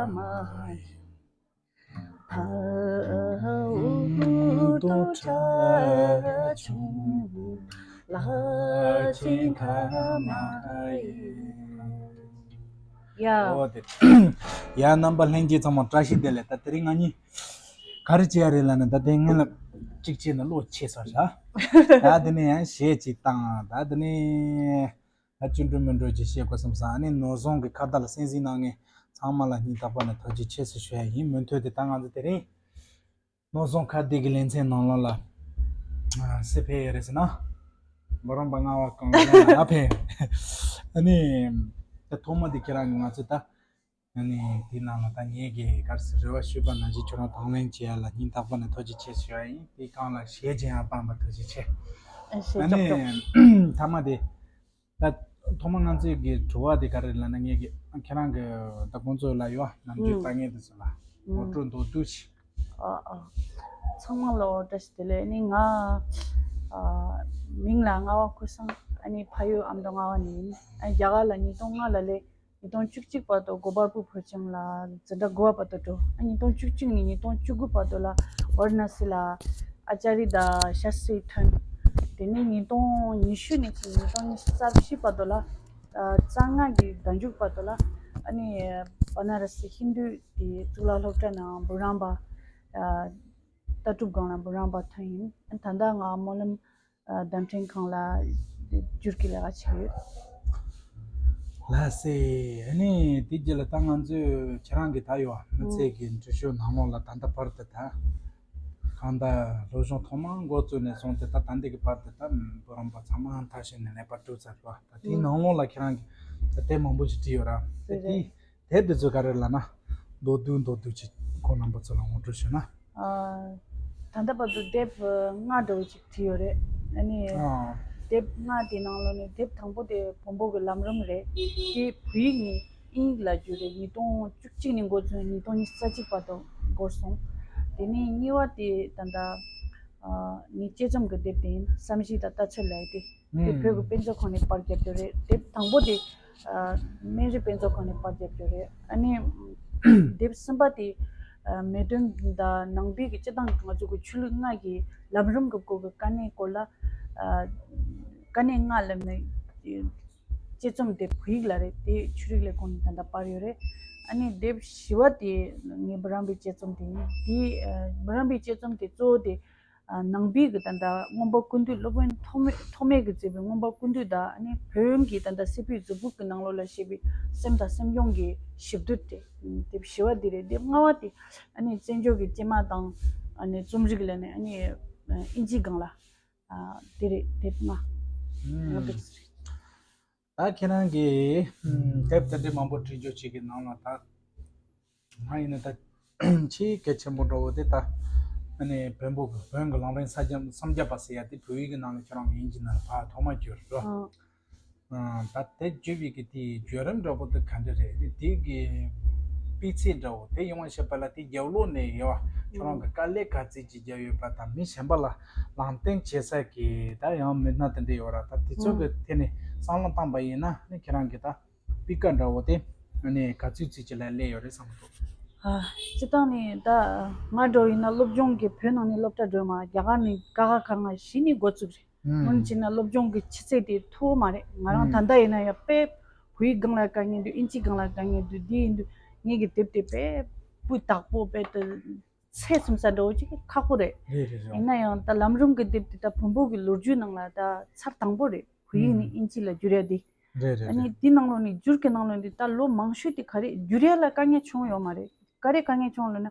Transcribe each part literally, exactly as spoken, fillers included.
མ་ཡིན། ཕ་འུ་རྡོ་ཁྲ་ཆུང་ལ་ཆེན་ཁ་མ་ཡིན། ཡ། འོ་དེ། ཡ་རྣམ་པ་ལྷན་རྒྱས་ཚང་མ་བཀྲ་ཤིས་བདེ་ལེགས། ད་དེ་རིང་ང་གཉིས་ག་རེ་བྱེད་ཡ་རེད་ལབ་ན། ད་དེ་སྔོན་ལ་གཅིག་བྱས་ན་བློ་ཆེ་ས་ར། ད་དེ་ནས་ཡང་གཞས་གཅིག་བཏང་། ད་དེ་ནས་ད་ཅི་འགྲོ་མི་འགྲོ་ཅིག་བཤད་དགོས་བསམ་ས། ཨ་ནི་ནོར་བཟང་གི་ཁ་བརྡ་ལ་གསན་གཟིགས་གནང་མཁན་ཚང་མ་ལ་སྙིང་ཐག་པ་ནས་ཐུགས་རྗེ་ཆེ་ཞེས་ཞུ་ཡ་ཡིན། མུ་མཐུད་དེ་ད་ང་ཚོ་དེ་རིང་ནོར་བཟང་ཁ་བརྡའི་གི་ལེ་ཚན་ནང་ལོགས་ལ་ཨ་སུ་ཕེབས་ཡོད་རེད་ཟེར་ན། འབུམ་རམས་པ་རྔ་བ་སྒང་ལ་ཕེབས། ཨ་ནི་ད་ཐོག་མ་དེ་ཁྱེད་རང་གིས་ང་ཚོ་ད། ཨ་ནི་དེའི་ནང་ལ་ད་ངེད་ཀྱིས་ག་རེ་ཟེར། རེ་བ་ཞུས་པ་ནང་བཞིན་ཁྱོད་རང་དང་ལེན་བྱེད་ཡ་ལ་སྙིང་ཐག་པ་ནས་ཐུགས་རྗེ་ཆེ་ཞུ་ཡ་ཡིན། དེའི་སྒང་ལ་གཞས་མཇལ་ཡ་སྤངས་པ་ཐུགས་རྗེ་ཆེ། ཨ་ནི་མཐའ་མ་དེ། ད་ཐོག་མ་ང་ཚོའི་གི་དྲི་བ་དེ་ག་རེ་ལབ་ན། ངེད་ཀྱི་ཁྱེད་རང་གི་ད་ཁོང་ཚོ་ལ་ཡོད་ནམ་རྒྱུན་ལྟ་མཁན་དེ་ཚོ་ལ་ངོ་སྤྲོད་མདོར་བསྡུས་ཤིག་ཨ་ཨ། ཚང་མ་ལ་བཀྲ་ཤིས་བདེ་ལེགས། ཨ་ནི་ང་ཨ་མིང་ལ་རྔ་བ་ཀུན་བཟང་། ཨ་ནི་ཕ་ཡུལ་ཨ་མདོ་རྔ་བ་ནས་ཡིན། ཨ་རྒྱ་གར་ལ་ཉིས་སྟོང་ལྔ་ལ་སླེབས། ཉིས་སྟོང་བཅུ་གཅིག་བར་དུ་གོ་པལ་པུར་བོད་ཁྱིམ་ལ་འཛིན་གྲྭ་དགུ་པ་བར་དུ་འགྲོ། ཨ་ཉིས་སྟོང་བཅུ་གཅིག་ནས་ཉིས་སྟོང་བཅུ་དགུ་བར་དུ་ལ་ཝཱ་ར་ཎ་སི་ལ་ཨ་ཙཱ་རི་དང་ཤཱ་སྟྲི་ཐོན། དེ་ནས་ཉིས་སྟོང་ཉི་ཤུ་ནས་བྱས་ཉིས་སྟོང་ཉི་ཤུ་རྩ་བཞི་བར་དུ་ལ་ཨ་རྩ་ལྔ་གི་ཟླ་མཇུག་བར་དུ་ལ་ཨ་ནི་བ་ན་ར་སི་ཧིན་དུ་དེ་གཙུག་ལག་སློབ་གྲྭ་ནང་འབུམ་རམས་པ། ཨ་ལྟ་གྲུབ་སྒང་ལ་འབུམ་རམས་པ་ཐོན་ཡིན། ཨ་ད་ལྟ་ང་སྨོན་ལམ་ཨ་བརྡ་འཕྲིན་ཁང་ལ་སྒྱུར་གྱི་ལས་ཀ་བྱེད་ཡོད། ལགས་སེ། ཨ་ནི་དེ་རྗེས་ལ་ད་ང་ཚོས་ཁྱེད་རང་གི་ད་ཡོད་མི་ཚེ་གི་འགྲུལ་བཞུད་ནང་ལོགས་ལ་ད་ལྟ་བར་དུ་ད་གང་ལྟར་སློབ་སྦྱོང་ཐོག་མར་འགོ་བཙུགས་ནས་བཟུང་སྟེ་ད་ད་ལྟ་གི་བར་དུ་ད་འབུམ་རམས་པ་ཚང་མ་མཐར་ཕྱིན་ནས་ལེགས་པར་གྲུབ་ཚར་བ། ད་དེའི་ནང་ལོགས་ལ་ཁྱེད་རང་གིས་ད་དེབ་མང་པོ་ཞིག་བྲིས་ཡོད་ར། ད་དེ་དེབ་དེ་ཚོ་ག་རེ་ལབ་ན། མདོར་བསྡུས་མདོར་བསྡུས་ཅིག་ཁོང་རྣམ་པ་ཚོ་ལ་ངོ་སྤྲོད་ཞུས་ན། ཨ། ད་ལྟ་བར་དུ་དེབ་ལྔ་འདྲ་བོ་ཅིག་བྲིས་ཡོད་རེད། ཨ་ནི་ཨ། དེབ་ལྔ་དེའི་ནང་ལོགས་ནས་དེབ་དང་པོ་དེ་བོན་པོ་གི་ལམ་རིམ་རེད། དེ་བོད་ཡིག་ནས་དབྱིན་ཡིག་ལ་བསྒྱུར་རེད། ཉིས་སྟོང་བཅུ་གཅིག་ནས་འགོ་བཙུགས་ནས་ཉིས་སྟོང་ཉི་ཤུ་རྩ་གཅིག་བར་དུ་འགོར་སོང་། དེ་ནས་གཉིས་པ་དེ་ད་ལྟ་ཨ་ངའི་དཔྱད་རྩོམ་གྱི་དེབ་དེ་ཡིན། བསམ་གཞིག་དང་ལྟ་ཚུལ་ལབ་ཡ་དེ། དེ་བོད་ཀྱི་དཔེ་མཛོད་ཁང་ནས་པར་བརྒྱབ་ཡོད་རེད། དེབ་དང་པོ་དེ་ཨ་སྨན་རི་དཔེ་མཛོད་ཁང་ནས་པར་བརྒྱབ་ཡོད་རེད། ཨ་ནི་དེབ་གསུམ་པ་དེ་ཨ་མེས་སྟོན་དང་ནང་པའི་གི་སྤྱི་བཏང་གི་ང་ཚོ་གི་ཆོས་ལུགས་ལྔ་གི་ལམ་རིམ་གྱི་སྐོར་གྱི་དཀའ་གནད་སྐོར་ལ་ཨ་དཀའ་གནད་ལྔ་ལབ་ནས་དཔྱད་རྩོམ་དེ་བོད་ཡིག་ལ་རེད། དེ་ཆོས་རིག་ལས་ཁུངས་ནས་ད་ལྟ་པར་ཡོད་རེད། ཨ་ནི་དེབ་བཞི་པ་དེ་ངའི་འབུམ་རམས་པའི་དཔྱད་རྩོམ་དེ་ཡིན། དེ་ཨ་འབུམ་རམས་པའི་དཔྱད་རྩོམ་དེ་གཙོ་བོ་དེ་ཨ་ནང་པའི་གི་ད་ལྟ་མངོན་པ་ཀུན་བཏུས། སློབ་དཔོན་ཐོགས་མེད་ཐོགས་མེད་ཀྱིས་མཛད་པའི་མངོན་པ་ཀུན་བཏུས་དང་། ཨ་ནི་བོན་གྱི་ད་ལྟ་སྲད་བུའི་མཛུབ་གུ་གི་ནང་ལོགས་ལ་བཤད་པའི་སེམས་དང་སེམས་བྱུང་གི་ཞིབ་བསྡུར་དེ། དེབ་བཞི་པ་འདི་རེད། དེབ་ལྔ་པ་དེ་ཨ་ནི་བཙན་བྱོལ་གྱི་སྐྱེས་མ་དང་ཨ་ནི་རྩོམ་རིག་ལ་ནི་ཨ་ནི་ཨིན་ཇིའི་སྒང་ལ་ཨ་དེ་རེད། དེབ་ལྔ། ཨ་ཨུམ། དེ་ད་ཁྱེད་རང་གིས་ཨུམ་དེབ་དེ་འདྲའི་མང་པོ་བྲིས་རྒྱུ་ཅིག་གི་ནང་ལ་ད། ང་ཡིན་ན་ད་ཆེས་གལ་ཆེན་པོ་འདྲ་བོ་དེ་ད་ཨ་ནི་བོན་པོ་གི་བོན་གྱི་ལམ་རིམ་ས་སྐྱ་སམ་བརྒྱ་པ་ཟེར་ཡ་དེ་བོད་ཡིག་གི་ནང་ལ་ཁྱེད་རང་གིས་དབྱིན་ཇི་ནང་ལ་ཕར་ཐོག་མར་བསྒྱུར་རོ། ཨ། ཨ་ད་དེ་བསྒྱུར་བའི་གི་དེའི་བརྒྱུད་རིམ་འདྲ་བོ་དེ་ག་འདྲ་རེད། དེ་དེ་གི་སྤུས་ཚད་འདྲ་བོ་དེ་ཡོང་བ་བྱེད་པ་ལ་དེ་རྒྱབ་ལོགས་ནས་ཡོད་བ། ཁྱེད་རང་གི་དཀའ་ལས་ག་ཚད་ཅིག་བརྒྱབ་ཡོད་པ་དང་། མི་གཞན་པ་ལ་ལམ་སྟོན་བྱེད་ས་གི་ད་ཡང་མི་སྣ་དེ་འདྲ་ཡོད་ར། ད་དེ་ཚོ་གི་ཐད་ནས་བསམ་བློ་བཏང་པ་ཡིན་ན་ནི་ཁྱེད་རང་གི་ད་སྤུས་ཀ་འདྲ་བོ་དེ་ཨ་ནི་ག་ཚོད་ཚོད་ཅིག་ལ་སླེབས་ཡོད་རེད་བསམ་གི་འདུག་ཨ། སྤྱིར་བཏང་ནས་ད་ང་འདྲ་བོ་ཡིན་ན་སློབ་སྦྱོང་གི་བོད་ནང་ནས་སློབ་གྲྭ་འགྲོ་མ། རྒྱ་གར་ནས་ཀ་ཁ་ག་ང་གཞི་ནས་འགོ་བཙུགས་རེད། ཨུམ། སྔོན་ཕྱིན་ན་སློབ་སྦྱོང་གི་ཆུ་ཚད་དེ་མཐོ་བོ་མ་རེད། ང་རང་ད་ཨུམ། ལྟ་ཡིན་ན་ཡང་དཔེ་བོད་ཡིག་སྒང་ལ་དཀའ་ངལ་འདུག་ཨིན་ཇི་སྒང་ལ་དཀའ་ངལ་འདུག་དེ་ཡིན་དུས་ངེད་ཀྱི་དེབ་དེ་དཔེ་སྤུས་དག་པོ་དཔེ་དེ་ཚད་ཚིམ་ས་འདྲ་བོ་ཅིག་ཁག་པོ་རེད། རེད་རེད་རེད། ཡིན་ན་ཡང་ད་ལམ་རིམ་གྱི་དེབ་དེ་ད་བོན་པོ་གི་ལོ་རྒྱུས་ནང་ལ་ད་ཚར་དང་པོ་རེད། བོད་ཡིག་ནས་ཨུམ། ཨིན་ཇི་ལ་བསྒྱུར་ཡ་དེ། རེད་རེད་ཨ་ནི་རེད། དེ་ནང་ལོགས་ནས་བསྒྱུར་གྱི་ནང་ལོགས་ནས་ད་ལོ་མང་ཤོས་དེ་ག་རེ་བསྒྱུར་ཡ་ལ་དཀའ་ངལ་བྱུང་ཡོད་མ་རེད། ག་རེ་དཀའ་ངལ་བྱུང་ལབ་ན།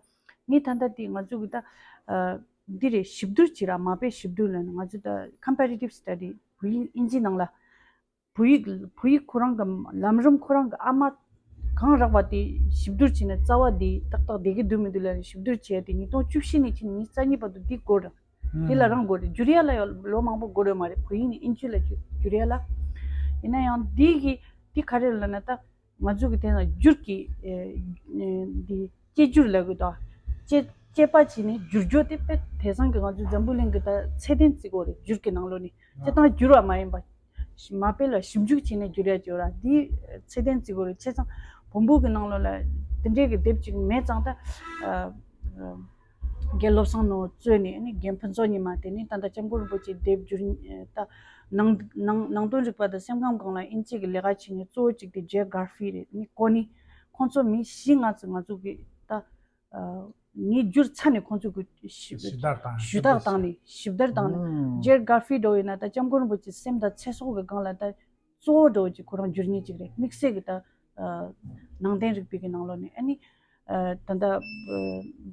ངས་ད་ལྟ་དེ་ང་ཚོ་གི་ད་ཨ་འདི་རེད། ཞིབ་བསྡུར་བྱེད་ར། མ་དཔེ་ཞིབ་བསྡུར་ལབ་ན་ང་ཚོ་ད་comparative study བོད་ཡིག་ཨིན་ཇི་ནང་ལ། བོད་ཡིག་བོད་ཡིག་ཁོ་རང་གི་ལམ་རིམ་ཁོ་རང་གི་ཨ་མ་གང་རག་པ་དེ་ཞིབ་བསྡུར་བྱས་ནས་རྩ་བ་དེ་ཏག་ཏག་བསྡད་ཀྱི་འདུག་མི་འདུག་ལབ་ནས་ཞིབ་བསྡུར་བྱས་ཏེ་ཉིས་སྟོང་བཅུ་བཞི་ནས་ཕྱིན་ནས་ཉི་ཤུ་རྩ་གཉིས་བར་དུ་འདི་འགོར་ར། དེ་ལ་རང་དགོས་རེད། བསྒྱུར་ཡ་ལ་ཡང་ལོ་མང་པོ་འགོར་ཡོད་མ་རེད། བོད་ཡིག་ནས་ཨིན་ཇི་ལ་བསྒྱུར་བསྒྱུར་ཡ་ལ། ཡིན་ན་ཡང་འདི་གི་འདི་ག་རེ་ལབ་ན། ད་ང་ཚོ་གི་དེ་ན་བསྒྱུར་གྱི་ཨེ་ཨེ་འདི་དཔྱད་བསྒྱུར་ལབ་དགོས་དོ། དཔྱད་དཔྱད་པ་བྱས་ནས་བསྒྱུར་རྒྱུ་དེ་དཔེ་དེང་སང་གི་ང་ཚོ་འཛམ་བུ་གླིང་གི་ད་ཚད་ལྡན་བརྩི་དགོས་རེད། བསྒྱུར་གྱི་ནང་ལོགས་ནས་སྤྱིར་བཏང་བསྒྱུར་བ་མ་ཡིན་པ། མ་དཔེ་ལ་ཞིབ་འཇུག་བྱས་ནས་བསྒྱུར་ཡ་བྱོས་ར། འདི་ཚད་ལྡན་བརྩི་དགོས་རེད། བྱས་ཙང་ བོན་པོ་གི་ནང་ལོགས་ལ་དེ་འདྲའི་གི་དེབ་ཅིག་མེད་ཙང་ད། ཨ་ཨ་རྒན་བློ་བཟང་ནོར་བུ་གཙོས་ནས་ཨ་ནི་རྒན་ཕུན་ཚོགས་ཉི་མ་དེ་ནི་ད་ལྟ་སྐྱབས་མགོན་རིན་པོ་ཆེའི་དེབ་བསྒྱུར་ད། ནང་ནང་ནང་དོན་རིག་པ་དང་སེམས་ཁམས་སྒང་ལ་དབྱིན་ཇི་གི་ལས་ཀ་བྱེད་མཁན་གཙོ་བོ་གཅིག་དེ་ཇེ་གར་ཧྥི་རེད། ནི་ཀོ་ནི་ཁོང་ཚོ་མི་བཞི་ལྔ་ཙམ་ང་ཚོ་གི་ད། ཨ་ངས་བསྒྱུར་ཚར་ནས་ཁོང་ཚོ་གི་ཞིབ་ཞིབ་བརྡར་བཏང་ཞུ་དག་བཏང་ནས་ཞིབ་བརྡར་བཏང་ནས། ཨང་། ཇེ་གར་ཧྥི་འདྲ་བོ་ཡིན་ན་ད་སྐྱབས་མགོན་རིན་པོ་ཆེ་སེམས་དང་ཚེ་སྲོག་གི་སྒང་ལ་ད་གཙོ་བོ་འདྲ་བོ་ཅིག་ཁོ་རང་བསྒྱུར་མཁན་ཅིག་རེད། དམིགས་བསལ་གི་ད་ཨ་ནང་བསྟན་རིག་པའི་གི་ནང་ལོགས་ནས་ཨ་ནི། ཨ་ད་ལྟ་ཨ་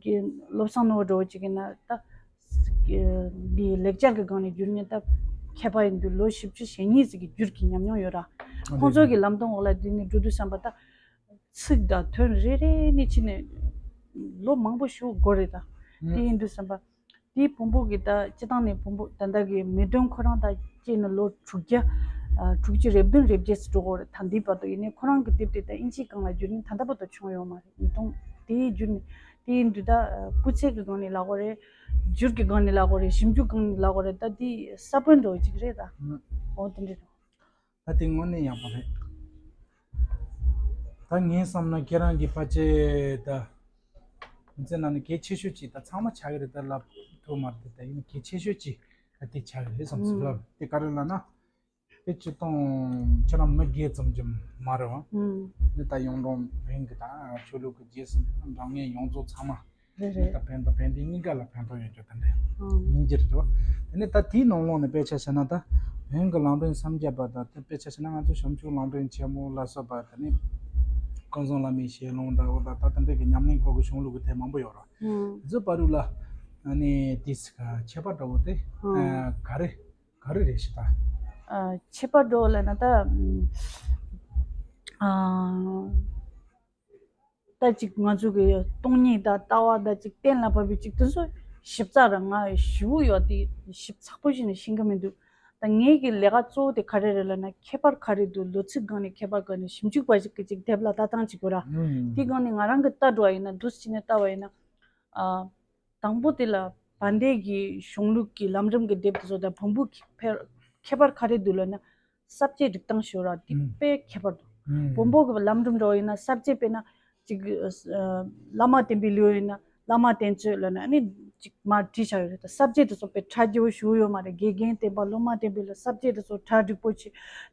གི་བློ་བཟང་ནོར་བུ་འདྲ་བོ་ཅིག་ཡིན་ན་ད་འདི་ལེགས་སྦྱར་གི་སྒང་ནས་བསྒྱུར་མཁན་ད་མཁས་པ་ཡིན་དུས་ལོ་བཞི་བཅུ་ཞེ་གཉིས་ཙམ་གི་བསྒྱུར་གི་ཉམས་མྱོང་ཡོད་ར། ཨ་ཁོང་ཚོ་གི་ལམ་སྟོན་འོག་ལ་འདི་ནས་འགྲོ་དུས་བསམ་པ་ད། ཚིག་དང་དོན་རེ་རེ་ནས་ཕྱིན་ནས་ལོ་མང་པོ་ཞིག་འགོར་རེད་ད། ཨང་། དེ་ཡིན་དུས་བསམ་པ། དེའི་བོན་པོ་གི་ད་སྤྱི་བཏང་ནས་བོན་པོ་ད་ལྟ་གི་མེས་སྟོན་ཁོ་རང་ད་སྐྱེས་ནས་ལོ་དྲུག་བརྒྱ། ཨ་དྲུག་ཅུ་རེ་བདུན་རེ་བརྒྱད་ཙམ་འགྲོ་གི་རེད། ད་འདིའི་བར་དུ་ཡིན་ནའི་ཁོ་རང་གི་དེབ་དེ་ད་དབྱིན་ཇིའི་སྒང་ལ་བསྒྱུར་ནས་ད་ལྟ་བར་དུ་བྱུང་ཡོད་མ་རེད། ཉིས་སྟོང་དེའི་བསྒྱུར་ནས་དེ་ཡིན་དུས་ད་ཨ་སྤུས་ཚད་ཀྱི་སྒང་ནས་ལབ་དགོས་རེད། བསྒྱུར་གྱི་སྒང་ནས་ལབ་དགོས་རེད། ཞིབ་འཇུག་སྒང་ནས་ལབ་དགོས་རེད། ད་དེ་ས་བོན་འདྲ་བོ་ཅིག་རེད་ད། ཨང་། འོ་དེ་འདྲ་རེད། ད་དེ་དངོས་གནས་ཡག་པོ་རེད། ད་ངས་བསམ་ན་ཁྱེད་རང་གི་ཕལ་ཆེར་ད་མི་ཚེ་ནང་ནས་གལ་ཆེ་ཤོས་ཅིག་ད་ཚང་མ་ཆགས་ཀྱི་རེད། ད་ལབ་ཐུབ་མ་རེད། ད་ཡིན་ན་གལ་ཆེ་ཤོས་ཅིག་ད་དེ་ཆགས་ཀྱི་རེད་བསམ་སོང་། ཨང་། ལབ་དེ་ག་རེ་ལབ་ན། དེ་སྤྱིར་བཏང་ཁྱེད་རང་མི་སྒེར་ཙམ་གྱི་མ་རེད་བ། ཨང་། འདི་ད་གཡུང་དྲུང་བོན་གྱི་ད་ཆོས་ལུགས་ཀྱི་རྗེས་སུ་འབྲང་མཁན་ཡོངས་རྫོགས་ཚང་མ། རེད་རེད། ད་ཕན་ཐོགས་ཕན་བདེ་གཉིས་ཀ་ལ་ཕན་ཐོགས་ཡོད་རྒྱུ་དེ་འདྲ་ཨང་། ཡིན་གྱི་རེད་བ། དེ་ནས་ད་དེའི་ནང་ལོགས་ནས་དཔེ་ཆ་བཞག་ན་ད་བོན་གྱི་ལམ་རིམ་སུམ་བརྒྱ་པ་དང་དེ་དཔེ་ཆ་བཞག་ན་ང་ཚོ་བྱང་ཆུབ་ལམ་རིམ་ཆེན་མོ་ལ་སོགས་པ་དེ་ནས་ཀུན་བཟང་བླ་མའི་ཞལ་ལུང་འདྲ་བོ་ལ་ད་དེ་འདྲ་གི་ཉམས་ལེན་སྐོར་གྱི་གཞུང་ལུགས་ཀྱི་དེབ་མང་པོ་ཡོད་རེད། ཨང་། དེ་ཚོ་བར་དུ་ལ་ཨ་ནི་དེ་ཁྱད་པར་འདྲ་བོ་དེ་ཨང་། ཨ་ག་རེ་ག་རེ་རེད་ཞེས་ད། ཨ་ཁྱད་པར་འདྲ་བོ་ལབ་ན་ད་ཨ། ད་ཅིག་ང་ཚོ་གི་སྟོང་ཉིད་དང་ལྟ་བ་དང་ཅིག་གཏན་ལ་ཕབ་པའི་ཅིག་དེ་ཚོ་ཞིབ་ཚགས་ར་ང་ཞིབ་པོ་ཡོད་དེ་ཞིབ་ཚགས་པོ་ཞིག་ནས་ཤེས་ཀྱི་མི་འདུག་ད་ངའི་གི་ལས་ཀ་གཙོ་བོ་དེ་ག་རེ་རེད་ལབ་ན་ཁྱད་པར་ག་རེ་འདུག་ལོ་ཚིགས་སྒང་ནས་ཁྱད་པར་ག་ནས་ཞིབ་འཇུག་པ་ཞིག་གི་ཅིག་དེབ་ལ་ལྟ་སྟངས་ཅིག་དགོས་ར། ཨུམ། དེ་སྒང་ནས་ང་རང་གི་ལྟ་འགྲོ་བ་ཡིན་ན་འདུག་སེ་བྱས་ནས་ལྟ་བ་ཡིན་ན། ཨ། དང་པོ་དེ་ལ་བན་དེ་གི་གཞུང་ལུགས་ཀྱི་ལམ་རིམ་གྱི་དེབ་དེ་ཚོ་དང་བོན་པོ་གི་ཁྱད་པར་ག་རེ་འདུག་ལབ་ན། ས་བཅད་སྒྲིག་སྟངས་ཞུ་ར་དེ་ཨུམ། དཔེ་ཁྱད་པར་འདུག་ཨུམ། བོན་པོ་གི་ལམ་རིམ་འདྲ་བོ་ཡིན་ན་ས་བཅད་དཔེར་ན་ཅིག་ཨ་བླ་མ་བསྟེན་པའི་ལེའུ་ཡིན་ན་བླ་མ་བསྟེན་ཚུལ་ལབ་ན་ཨ་ནི་ཅིག་མར་བྲིས་བཞག་ཡོད་རེད། ད་ས་བཅད་དེ་ཚོ་དཔེ་ཁྲ་རྒྱས་པོ་ཞུ་ཡོད་མ་རེད། དགེ་རྒན་བསྟེན་པ་སློབ་མ་བསྟེན་པའི་ལ་ས་བཅད་དེ་ཚོ་གྲ་འགྲིག་པོ་བྱས་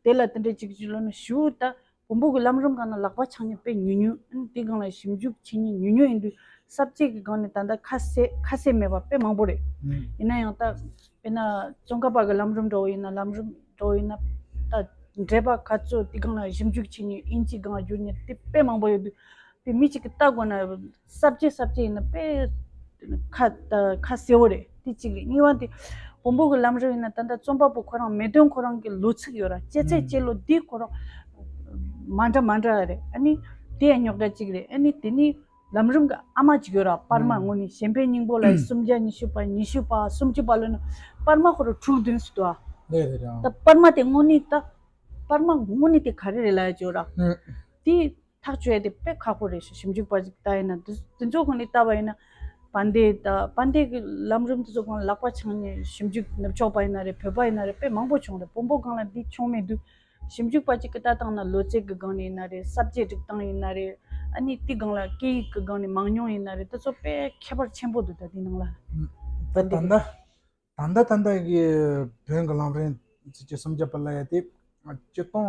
དེ་ལ་དེ་འདྲ་ཅིག་ཅིག་ལབ་ན་ཞུ་ད། བོན་པོ་གི་ལམ་རིམ་སྒང་ན་ལག་པ་འཆང་མཁན་དཔེ་ཉུང་ཉུང་། ཨ་ནི་དེ་སྒང་ལ་ཞིབ་འཇུག་བྱེད་མཁན་ཉུང་ཉུང་ཡིན་དུས་ས་བཅད་ཀྱི་སྒང་ནས་ད་ལྟ་ཁ་གསལ་ཁ་གསལ་མེད་པ་དཔེ་མང་པོ་རེད། ཨུམ། ཡིན་ན་ཡང་ད་དཔེར་ན་ཙོང་ཁ་པ་གི་ལམ་རིམ་འདྲ་བོ་ཡིན་ན་ལམ་རིམ་འདྲ་བོ་ཡིན་ན་ད་འགྲེལ་པ་ག་ཚོད་དེ་སྒང་ལ་ཞིབ་འཇུག་བྱེད་མཁན་དབྱིན་ཇིའི་སྒང་བསྒྱུར་མཁན་དེ་དཔེ་མང་པོ་ཡོད་དུས་དཔེ་མི་གཅིག་གིས་ལྟ་དགོས་ན་ས་བཅད་ས་བཅད་ཡིན་ན་དཔེ་ཁ་ད་ཁ་གསལ་བོ་རེད། དེ་གཅིག་རེད། གཉིས་པ་དེ་བོན་པོ་གི་ལམ་རིམ་ཡིན་ན་ད་ལྟ་རྩོམ་པ་པོ་ཁོ་རང་མེས་སྟོན་ཁོ་རང་གི་ལོ་ཚིགས་ཡོད་ར། སྐྱེས་ཚེས་ཨུམ། སྐྱེས་ལོ་འདི་ཁོ་རང་མ་འདྲ་མ་འདྲ་རེད། ཨ་ནི་དེ་ཡང་རྙོག་དྲ་གཅིག་རེད། ཨ་ནི་དེ་ནི་ལམ་རིམ་གི་ཨ་མ་གཅིག་ཡོད་ར། པར་མ་ཨུམ། དངོས་གནས་གཞན་ཕན་སྙིང་པོ་ལ་ཨུམ། སུམ་བརྒྱ་ཉི་ཤུ་པ་ཉི་ཤུ་པ་སུམ་ཅུ་པ་ལོ་ན་པར་མ་ཁོ་རང་དྲུག་བདུན་ཙམ་འདུག་ཨ། རེད་རེད་རེད། ད་པར་མ་དེ་དངོས་གནས་ད་པར་མ་དངོས་གནས་དེ་ག་རེ་རེད་ལབ་ཡ་ཅིག་ཡོད་ར། ཨུམ། དེ་ཐག་གཅོད་ཡ་དེ་དཔེ་ཁག་པོ་རེད་ཤག་ཞིབ་འཇུག་པ་ཅིག་ལྟ་ཡིན་ན་དེ་དེ་ཚོ་ཁོ་ནས་ལྟ་བ་ཡིན་ན་བན་དེ་ད་བན་དེ་གི་ལམ་རིམ་དེ་ཚོ་ཁོ་ན་ལག་པ་འཆང་ནས་ཞིབ་འཇུག་ནུབ་ཕྱོགས་པ་ཡིན་ན་རེད། བོད་པ་ཡིན་ན་རེད། དཔེ་མང་པོ་བྱུང་རེད། བོན་པོ་སྒང་ལ་འདི་བྱུང་མི་འདུག་ཞིབ་འཇུག་པ་ཅིག་གི་ལྟ་སྟངས་ན་ལོ་ཚིགས་ཀྱི་སྒང་ནས་ཡིན་ན་རེད། ས་བཅད་སྒྲིག་སྟངས་ཡིན་ན་རེད། ཨ་ནི་དེ་སྒང་ལ་སྐད་ཡིག་གི་སྒང་ནས་མང་ཉུང་ཡིན་ན་རེད། དེ་ཚོ་དཔེ་ཁྱད་པར་ཆེན་པོ་འདུག་ད་དེ་ནང་ལ་ད་ད་ལྟ། ད་ལྟ་ད་ལྟ་གི་བོན་གྱི་ལམ་རིམ་ཚིགས་བཅད་སུམ་བརྒྱ་པ་ལབ་ཡ་དེ་སྤྱིར་བཏང་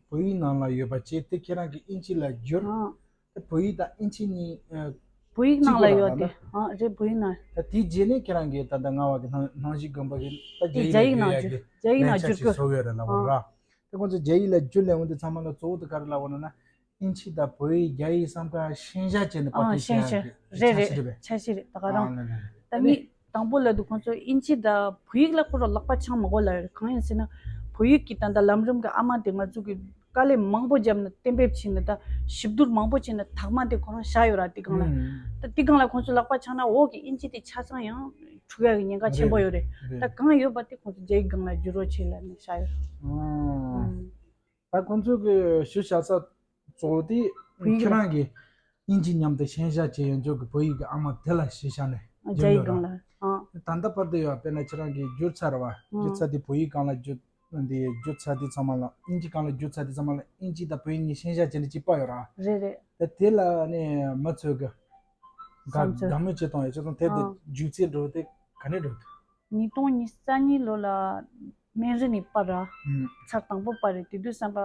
བོད་ཡིག་ནང་ལ་ཡོད་པ་བྱས་དེ་ཁྱེད་རང་གིས་དབྱིན་ཇི་ལ་བསྒྱུར། ཨང་། དེ་བོད་ཡིག་དང་དབྱིན་ཇི་གཉིས་ཨ། བོད་ཡིག་ནང་ལ་ཡོད་དེ། གཅིག་པ་རེད་ཨང་རེད། བོད་ཡིག་ནང་། ད་དེའི་རྗེས་ནས་ཁྱེད་རང་གིས་ད་ལྟ་རྔ་བ་གི་སྣང་སྣང་བཞི་དགོན་པ་གི་ད་དེ་རྒྱ་ཡིག་ལ་རྒྱ་ཡིག་ནང་བསྒྱུར་ཡ་བསྒྱུར་གི་རྒྱ་ཡིག་ནང་ལས་འཆར་བསྒྱུར་ཞིག་གི་བཟོ་གི་ཡོད་རེད་ལབ་པ་ར། ཨང་། དེ་ཁོང་ཚོས་རྒྱ་ཡིག་ལ་བསྒྱུར་ལས་འོང་དུས་ཚང་མ་ལ་གཙོ་བོ་དེ་ག་རེ་ལབ་པ་ན་ན། དབྱིན་ཇི་དང་བོད་ཡིག་རྒྱ་ཡིག་གསུམ་ཀ་ཤན་ཤ་བྱས་ནས་པར་ཨང་སྐྲུན་ཤན་བྱས་ཤ་ཡག་གི་རེད་འཆར་རེད་གཞི་རེད་པས། འཆར་གཞི་རེད། ད་ག་རང་ཨང་ལེ་ལེ་ལེ། ད་ཨ་ནི་ངས་དང་པོ་ལབ་དུས་ཁོང་ཚོ་དབྱིན་ཇི་དང་བོད་ཡིག་ལ་ཁོ་རང་ལག་པ་འཆང་མ་དགོས་ལབ་ཡོད་རེད། གང་ཡིན་ཟེར་ན་བོད་ཡིག་གི་ད་ལྟ་ལམ་རིམ་གི་ཨ་མ་དེ་ང་ཚོ་གི་དཀའ་ལས་མང་པོ་བརྒྱབ་ནས་གཏན་འབེབས་བྱས་ནས་ད་ཞིབ་བསྡུར་མང་པོ་བྱས་ནས་དག་མ་དེ་ཁོ་རང་བཞག་ཡོད་ར། དེ་སྒང་ལ་ཨང་། ད་དེ་སྒང་ལ་ཁོང་ཚོ་ལག་པ་འཆང་ན་འོག་གི་དབྱིན་ཇི་དེ་ཆ་ཚང་ཡང་འཁྲུག་ཡག་གི་ཉེན་ཁ་ཆེན་པོ་ཡོད་རེད། རེད་རེད། ད་གང་ཡོད་པ་དེ་ཁོང་ཚོ་རྒྱ་ཡིག་སྒང་ལ་བསྒྱུར་རོགས་བྱེད་ལབ་ནས་བཞག་ཡོད་ར། ཨང་། ཨང་། ད་ཁོང་ཚོ་གི་ཞུ་བྱ་ས་གཙོ་བོ་དེ་བོད་ཡིག་ལ། ཁྱེད་རང་གིས་དབྱིན་ཇི་མཉམ་དུ་ཤན་ཤ་བྱས་ཡོད་འཇོག་གི་བོད་ཡིག་གི་ཨ་མ་དེ་ལ་གཞི་བཞག་ནས་རྒྱ་ཡིག་བསྒྱུར་ཡོད་སྒང་ར། ལ་ཨང་། ད་ལྟ་བར་དུ་ཡོད་དཔེར་ན་ཁྱེད་རང་གིས་བསྒྱུར་ཚར་བ་ཨང་བསྒྱུར་ཚར་དེ་བོད་ཡིག་སྒང་ལ་བསྒྱུར་ འདི་བསྒྱུར་ཚར་དུས་ཚང་མ་ལ་དབྱིན་ཇི་སྒང་ལ་བསྒྱུར་ཚར་དུས་ཚང་མ་ལ་དབྱིན་ཇི་དང་བོད་ཡིག་གཉིས་ཤན་ཤ་བྱས་ནས་གཅིག་པ་ཡོད་ར། རེད་རེད། ད་དེ་ལ་ནི་མི་ཚོས་གི་དགའ་བསམ་ཚུལ། དགའ་མོས་བྱེད་སྟངས་ཡོད་ཅེས་དང་དེབ་དེ་ཨང་བསྒྱུར་ཚད་འགྲོ་དེ་ག་ནས་འགྲོ་ཐུབ། ཉིས་སྟོང་ཉི་ཤུ་རྩ་གཉིས་ལོ་ལ་སྨན་རི་ནས་པར་ར། ཨང་ཚར་དང་པོ་པར་རེད། དེ་དུས་བསམ་པ་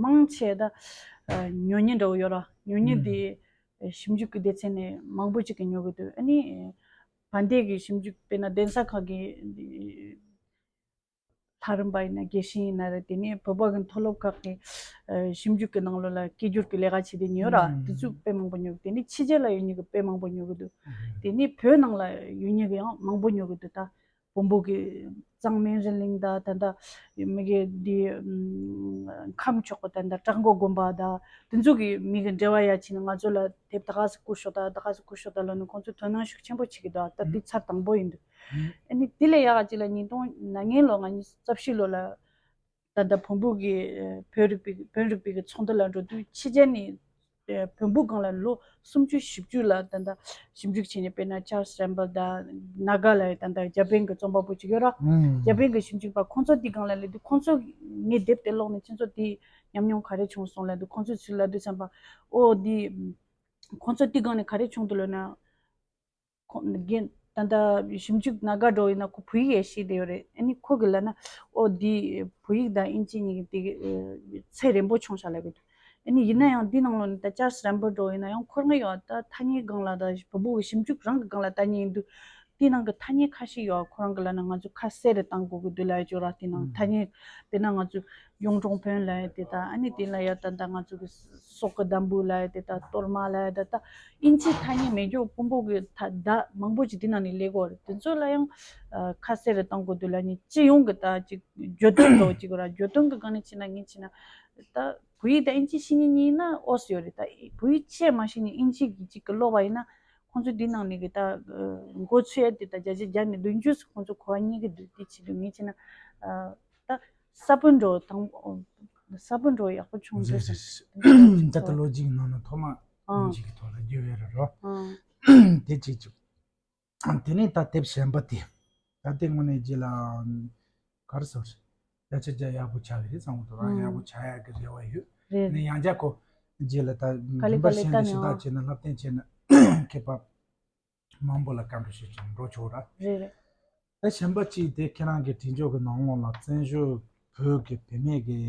མང་ཆེ་ད་ཨ་ཉོ་མཁན་འདྲ་བོ་ཡོད་ར། ཉོ་མཁན་ཨང་དེ་ཞིབ་འཇུག་གི་སྡེ་ཚན་ནས་མང་པོ་ཅིག་གིས་ཉོ་གི་འདུག་ཨ་ནི་བན་དེ་གི་ཞིབ་འཇུག་དཔེར་ན་གདན་ས་ཁག་གི་ལྷ་རམས་པ་ཡིན་ན་དགེ་བཤེས་ཡིན་ན་རེད། དེ་ནས་བོད་པ་གི་མཐོ་སློབ་ཁག་གི་ཨ་ཞིབ་འཇུག་གི་ནང་ལོགས་ལ་སྐད་སྒྱུར་གི་ལས་ཀ་བྱེད་དེ་ཉོ་ར། ཨང་དེ་ཚོས་དཔེ་མང་པོ་ཉོ་གི། དེ་ནས་ཕྱི་རྒྱལ་ལ་ཡོད་མཁན་གྱིས་དཔེ་མང་པོ་ཉོ་གི་འདུག་ཨང་དེ་ནས་བོད་ནང་ལ་ཡོད་མཁན་གྱིས་ཡང་མང་པོ་ཉོ་གི་འདུག་ད་བོན་པོ་གི་གཙང་སྨན་རི་གླིང་དང་ད་ལྟ་མི་གི་འདི་ཨམ་ཁམས་ཕྱོགས་གི་ད་ལྟ་བྲག་འགོ་དགོན་པ་དང་དེ་ཚོ་གི་མི་གི་འབྲེལ་བ་ཡ་ཕྱིན་ནས་ང་ཚོ་ལ་དེབ་ད་ག་སེ་བསྐུར་ཤོག་དང་ད་ག་སེ་བསྐུར་ཤོག་དང་ལབ་ནས་ཁོང་ཚོས་དོ་སྣང་ཤུགས་ཆེན་པོ་བྱེད་ཀྱི་འདུག་ད་འདི་ཚར་དང་པོ་ཡིན་འདུག་ཨ་ནི་དེ་ལས་ཡག་ག་ཅིག་ལ་ཉིས་སྟོང་ན་ལྔའི་ལོ་ང་གཉིས་རྩ་བཞི་ལོ་ལ་ད་ལྟ་བོན་པོ་གི་ཨ་བོད་རིག་པའི་བོན་རིག་པའི་གི་ཚོགས་འདུ་ལ་འགྲོ་དུས་ཕྱི་རྒྱལ་ནས་ཨ་བོན་པོ་སྒང་ལ་ལོ་སུམ་ཅུ་བཞི་བཅུ་ལ་ད་ལྟ་ཞིབ་འཇུག་བྱས་ནས་དཔེར་ན་ཅཱརལ་རེམ་བལ་དང་ནཱ་ག་ལ་ད་ལྟ་རྒྱ་བལ་གི་རྩོམ་པ་པོ་ཅིག་ཡོད་ར། ཨང་རྒྱ་བལ་གི་ཞིབ་འཇུག་པ་ཁོང་ཚོ་དེ་སྒང་ལ་སླེབས་དུས་ཁོང་ཚོ་ངའི་དེབ་དེ་ཀློག་ནས་ཁྱེད་ཚོ་དེ་ཉམས་མྱོང་ག་རེ་བྱུང་སོང་ལབ་དུས་ཁོང་ཚོས་ཚུར་ལབ་དུས་བསམ་པ་ཨོ་དེ་ཁོང་ཚོ་དེ་སྒང་ནས་ག་རེ་བྱུང་འདུག་ལབ་ན། ཁོ་རྒན་ད་ལྟ་ཞིབ་འཇུག་ནཱ་ག་འགྲོ་ཡིན་ན་ཁོ་བོད་ཡིག་ཡང་ཤེས་བསྡད་ཡོད་རེད། ཨ་ནི་ཁོ་གིས་ལབ་ན་ཨོ་འདི་བོད་ཡིག་དང་དབྱིན་ཇི་གཉིས་ཀྱི་དེ་ཚད་རན་པོ་བྱུང་ཤག་ལབ་གི་འདུག་ཨ་ནི་ཡིན་ན་ཡང་འདི་ནང་ལོགས་ནས་ད་ཅཱརལ་རེམ་བལ་འགྲོ་ཡིན་ན་ཡང་ཁོ་རང་ཡང་ད་ཐ་སྙད་སྒང་ལ་ད་བོན་པོ་གི་ཞིབ་འཇུག་རང་གི་སྒང་ལ་ལྟ་མཁན་ཡིན་དུས་དེའི་ནང་གི་ཐ་སྙད་ཁ་ཤས་ཡོད། ཁོ་རང་གིས་ལབ་ན་ང་ཚོ་ཁ་གསལ་རུ་གཏང་དགོས་ཀྱི་འདུག་ལབ་ཡ་ཅིག་ཡོད་ར། དེའི་ནང་ཐ་སྙད་དཔེར་ན་ང་ཚོ་གཡུང་དྲུང་བོན་ལབ་ཡ་དེ་དང་ཨ་ནི་དེ་ལ་ཡ་ད་ད་ང་ཚོ་གི་སྲོག་གི་འདམ་བུ་ལབ་ཡ་དེ་དང་གཏོར་མ་ལབ་ཡ་དེ་དང་དབྱིན་ཇིའི་ཐ་སྙད་མེད་རྒྱུ་དཔོན་པོ་གི་ད་མང་པོ་ཅིག་དེ་ནང་ནས་སླེབས་ཀྱི་ཡོད་རེད། དེ་ཚོ་ལ་ཡང་ཁ་གསལ་རུ་གཏང་དགོས་འདུག་ལབ་ནས་སྤྱི་ཡོངས་ཀྱི་ད་ཅིག་བརྗོད་དོན་འདྲ་བོ་ཅིག་ཡོད་ར། བརྗོད་དོན་གྱི་སྒང་ནས་བྱས་ན་ངས་བྱས་ན་ད་བོད་ཡིག་དང་དབྱིན་ཇི་ཤེས་མཁན་གཉིས་ཡིན་ན་ཨོ་སི་ཡོད་རེད། ད་བོད་ཡིག་ཆེས་མ་ཤེས་མཁན་དབྱིན་ཇི་གི་ཅིག་གི་ཀློག་པ་ཡིན་ན་ཁོང་ཚོས་འདི་ནང་ནས་གི་ད་མགོ་ཚོས་ཡ་དེ་ད་བརྒྱ་ཆ་བརྒྱ་ནས་བདུན་ཅུ་ཁོང་ཚོ་གོ་བ་རྙེད་ཀྱི་འདུག་དེ་བྱེད་དུས་ངས་བྱས་ན་ད་ས་བོན་འགྲོ་དང་ས་བོན་འགྲོ་ཡག་པོ་བྱུང་འདུག་ཟེར། ད་ལྟ་ལོ་གཅིག་ནང་ན་ཐོག་མ་ཨང་ལོ་གཅིག་གི་ཐོག་ལ་རྒྱུ་བས་རེད་རོ། ཨང་། དེ་གཅིག་བྱུང་། དེ་ནས་ད་དེབ་གཞན་པ་དེ་ད་ལྟའི་དངོས་གནས་རྗེས་ལ་ག་རེ་ཟེར་བརྒྱ་ཆ་བརྒྱ་ཡག་པོ་ཆགས་ཀྱི་རེད་བསམ་གྱི་འདུག་ཨང་། ཡག་པོ་ཆགས་ཡག་གི་རེ་བ་ཡོད། རེད། ནས་ཡང་བསྐྱར་ཁོ་རྗེས་ལ་ད་ག་ལེ་རིམ་པ་ག་ལེ་བཞིན་ད་དུ་ནས་ཞུ་དག་ཨང་། བྱས་ན་བསླབ་སྟོན་བྱས་ན་མཁས་པ་མང་པོ་ལ་བཀའ་འདྲི་ཞུས་ཀྱང་འགྲོ་ཆོག་ར། རེད་རེད། ད་གཞན་པ་གཅིག་དེ་ཁྱེད་རང་གི་བྲིས་འཇོག་གི་ནང་ལོགས་ལ་བཙན་བྱོལ་བོད་ཀྱི་བུད་མེད་ཀྱི་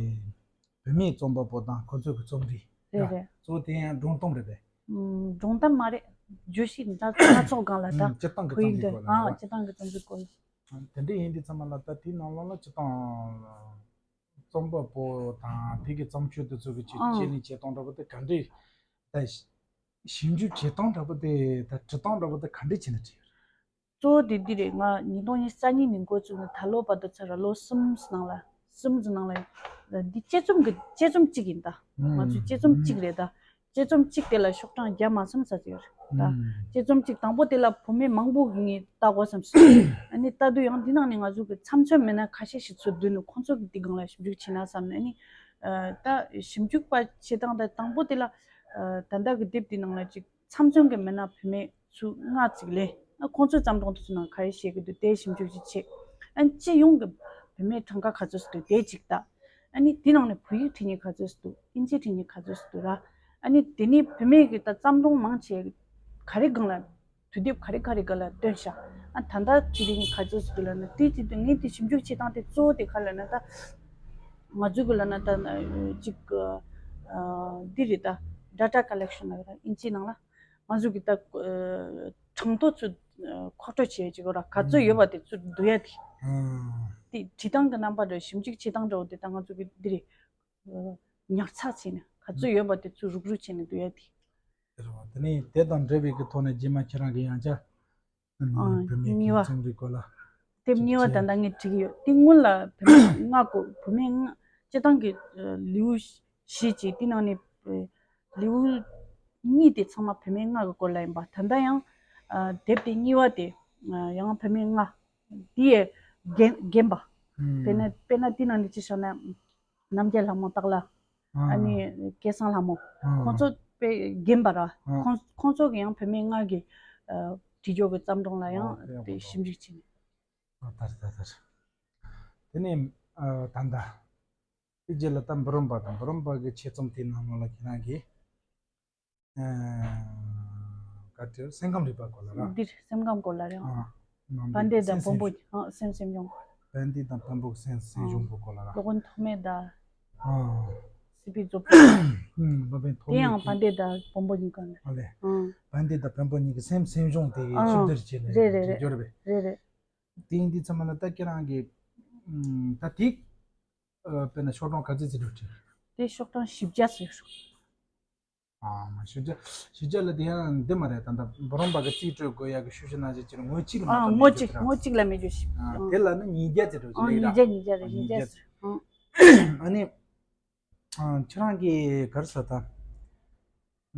བུད་མེད་རྩོམ་པ་པོ་དང་ཁོ་ཚོ་གི་རྩོམ་རིག་རེད་རེད། གཙོ་བོ་དེ་ཡང་སྒྲུང་གཏམ་རེད་པས། ཨུམ། སྒྲུང་གཏམ་མ་རེད། བརྗོད་གཞི་སྣ་སྣ་ཚོགས་སྒང་ལ་ད་ཨུམ། སྤྱིར་བཏང་གི་བོད་ཡིག་རྩོམ་རིག་འདི་སྐོར་ལ་ཨང་རེད་པ། སྤྱིར་བཏང་གི་རྩོམ་རིག་སྐོར། དེ་འདྲ་ཡིན་དུས་ཚང་མ་ལ་ད་དེའི་ནང་ལོགས་ལ་སྤྱིར་བཏང་རྩོམ་པ་པོ་དང་དེ་གི་བརྩམས་ཆོས་དེ་ཚོ་གི་ཅིག་ཨང་དཔྱད་གླེང་བྱེད་སྟངས་འདྲ་པོ་དེ་ག་འདྲས། ད་ཞིབ་འཇུག་བྱེད་སྟངས་འདྲ་པོ་དེ་ད་འབྲི་སྟངས་འདྲ་པོ་དེ་ག་འདྲས་བྱས་ནས་བྲིས་ཡོད་རེད། གཙོ་བོ་དེ་འདི་རེད། ང་ཉིས་སྟོང་ཉི་ཤུ་རྩ་གཉིས་ནས་འགོ་བཙུགས་ནས་ད་ལོ་བར་དུ་ཚར་ར་ལོ་གསུམ་ནང་ལ་གསུམ་ཙམ་ནང་ལ་འདི་དཔྱད་རྩོམ་གྱི་དཔྱད་རྩོམ་གཅིག་ཡིན་ད། ང་ཚོའི་དཔྱད་རྩོམ་གཅིག་རེད་ད། དཔྱད་རྩོམ་གཅིག་དེ་ལ་ཤོག་གྲངས་བརྒྱ་མ་ཚང་ཙམ་ཡོད་རེད་ད། དཔྱད་རྩོམ་གཅིག་དང་པོ་དེ་ལ་བུད་མེད་མང་པོ་གིས་ངས་ལྟ་དགོས་བསམ་སོང་། ཨ་ནི་ལྟ་དུས་ཡང་འདི་ནང་ནས་ང་ཚོ་གི་ཚབ་མཚོན་མི་སྣ་ཁ་ཤས་ཤིག་ཚུར་བསྡུས་ནས་ཁོང་ཚོ་གི་འདི་སྒང་ལ་ཞིབ་འཇུག་བྱས་ན་བསམ་ནས་ཨ་ནི་ད་ཞིབ་འཇུག་པ་བྱེད་སྟངས་ད་དང་པོ་དེ་ལ་ད་ལྟ་གི་དེབ་འདི་ནང་ལ་ཅིག་ཚབ་མཚོན་གྱི་མི་སྣ་བུད་མེད་ཚོ་ལྔ་ཙམ་ལས། ཨ་ཁོང་ཚོའི་བརྩམས་སྒྲུང་དེ་ཚོའི་ནང་ག་རེ་བཤད་ཀྱི་འདུག་དེ་ཞིབ་འཇུག་ཅིག་བྱས། ཨ་ནི་སྤྱི་ཡོངས་ཀྱི་བུད་མེད་གྲངས་ཀ་ག་ཚོད་ཅིག་འདུག་དེ་གཅིག་ལྟ། ཨ་ནི་དེ་ནང་ནས་བོད་ཡིག་འབྲི་མཁན་ག་ཚོད་ཅིག་འདུག་དབྱིན་ཇི་འབྲི་མཁན་ག་ཚོད་ཅིག་འདུག་ར། ཨ་ནི་དེ་ནས་བུད་མེད་ཀྱི་ད་བརྩམས་སྒྲུང་མང་ཆེ་ག་རེ་སྒང་ལ་དུས་དེབ་ག་རེ་ག་རེ་སྒང་ལ་བཏོན་ཤག་ཨ་ད་ལྟ་དེ་རིང་ག་ཚོད་ཅིག་འདུག་ལབ་ན་དེ་བྱེད་དུས་ངས་དེ་ཞིབ་འཇུག་བྱེད་སྟངས་དེ་གཙོ་བོ་དེ་ག་ལབ་ན་ད་ང་ཚོ་གི་ལབ་ན་ད་ཅིག་འདི་རེད་ད། data collection ལབ་ཡ་དབྱིན་ཇིའི་ནང་ལ། ང་ཚོ་གི་ད་གྲངས་ཐོ་ཚོ་མཁོ་སྤྲོད་བྱེད་ཅིག་ར་ག་ཚོད་ཡོད་པ་དེ་ཚོ་བསྡུ་ཡ་དེ། དེ་བྲིས་སྟངས་ཀྱི་རྣམ་པ་འདྲ་ཞིབ་འཇུག་བྱེད་སྟངས་འདྲ་བོ་དེ་ད་ང་ཚོ་གི་འདི་རེད། ཉར་ཚགས་བྱས་ནས་ག་ཚོད་ཡོད་པ་དེ་ཚོ་རུག་རུག་བྱས་ནས་བསྡུ་ཡ་དེ། དེ་རེད་བ། དེ་ནས་དེ་དང་འབྲེལ་བའི་གི་ཐོག་ནས་རྗེས་མ་ཁྱེད་རང་གི་ཡང་བསྐྱར་ཨ་ནི་ཨ་བུད་མེད་ཀྱི་གཉིས་པ། རྩོམ་རིག་སྐོར་ལ་དེབ་གཉིས་པ་ཅིག་ད་ལྟ་ངས་བྲིས་ཀྱི་ཡོད། དེ་སྔོན་ལ་བུད་མེད་ལྔ་སྐོར་བུད་མེད་ལྔ་སྤྱིར་བཏང་གི་ལེའུ་བཞི་ཅིག་དེ་ནང་ནས་ལེའུ་གཉིས་དེ་ཚང་མ་བུད་མེད་ལྔ་གི་སྐོར་ལ་ཡིན་པ། ད་ལྟ་ཡང་དེབ་དེ་གཉིས་པ་དེ་ཡང་བུད་མེད་ལྔ་དེ་ཡི་རྒན་རྒན་པ། དཔེར་ན་དཔེར་ན་དེ་ནང་ནས་ཅི་བྱུང་ན། རྣམ་རྒྱལ་ལྷ་མོ་སྟག་ལྷ། ཨ་ནི་སྐལ་བཟང་ལྷ་མོ། ཁོང་ཚོ་དཔེ་རྒན་པ་ར། ཁོང་ཁོང་ཚོ་གི་ཡང་བུད་མེད་ལྔ་གི་བྲིས་ཆོག་གི་བརྩམས་སྒྲུང་ལ་ཡང་དེ་ཞིབ་འཇུག་བྱས་ནས། ཨ་ད་རེད་ད་རེད། དེ་ནས་ ཨ། ད་ལྟ། དེ་རྗེས་ལ་ད་འབུམ་རམས་པ་དང་འབུམ་རམས་པ་གི་ཆེད་རྩོམ་དེའི་ནང་ལོགས་ལ་ཁྱེད་རང་གིས། ཨ། ག་དེ་སེམས་ཁམས་རིག་པ་སྐོར་ལ་ར། འདིར་སེམས་ཁམས་སྐོར་ལ་རེད། ཨ། ནང་བན་དེ་དེ་དང་སེམས་བོན་པོ། སེམས་ཨ། སེམས་སེམས་བྱུང་། བན་དེ་དང་བོན་པོ་སེམས་སེམས་བྱུང་པོ་སྐོར་ལ་ར། སློབ་དཔོན་ཐོགས་མེད་དང་། ཨ། སི་པི་རྫོགས་པ། ཨུམ། སློབ་དཔོན་ཐོགས་མེད་དེ་ཡང་ཀྱི། བན་དེ་དང་བོན་པོ་གཉིས་ཀ་ནས། ཨ་ལས། ཨ། བན་དེ་དང་བོན་པོ་གཉིས་ཀྱི་སེམས་སེམས་བྱུང་དེ་གི། ཨ། ཕྱོགས་བསྡུར་བྱས་ནས་རེད་རེད་རེད། བརྗོད་རེད་པས། རེད་རེད། དེ་ཡིན་དུས་ཚང་མ་ལ་ད་ཁྱེད་རང་གིས། ཨུམ། ད་དེ། ཨ། དཔེར་ན་ཤོག་གྲངས་ག་ཚོད་ཅིག་འགྲོ་གི། དེ་ཤོག་གྲངས་བཞི་བརྒྱ་ཙམ་ཡོད་རེད། ཨ་མ། བཞི་བརྒྱ། བཞི་བརྒྱ་ལ་དེ་ཡང་འདི་མ་རེད། ད་ལྟ་འབུམ་རམས་པ་གི་རྩིས་སྤྲོད་དགོས་ཡག་གི་ཤུལ་བཞག་ནང་བཞིན་གྱི་ངོ་གཅིག་ལ་མ་ཨ། གཏོགས་ངོ་མེད་གཅིག་ཡོད་དེ་ར། ངོ་གཅིག་ལ་མེད་རྒྱུ་ཞིག་ཨ། ཨ། དེ་ལ་ནི་ཉིས་བརྒྱ་ཙམ་འགྲོ་གི། ཨ། ལེགས་ཉིས་ར། བརྒྱ་ཉིས་བརྒྱ་རེད། ཨ། ཉིས་ཉིས་བརྒྱ་བརྒྱ་ཙམ། ཨ། ཨ་ནི། ཨ། ཁྱེད་རང་གིས་ག་རེ་ཟེར་ད།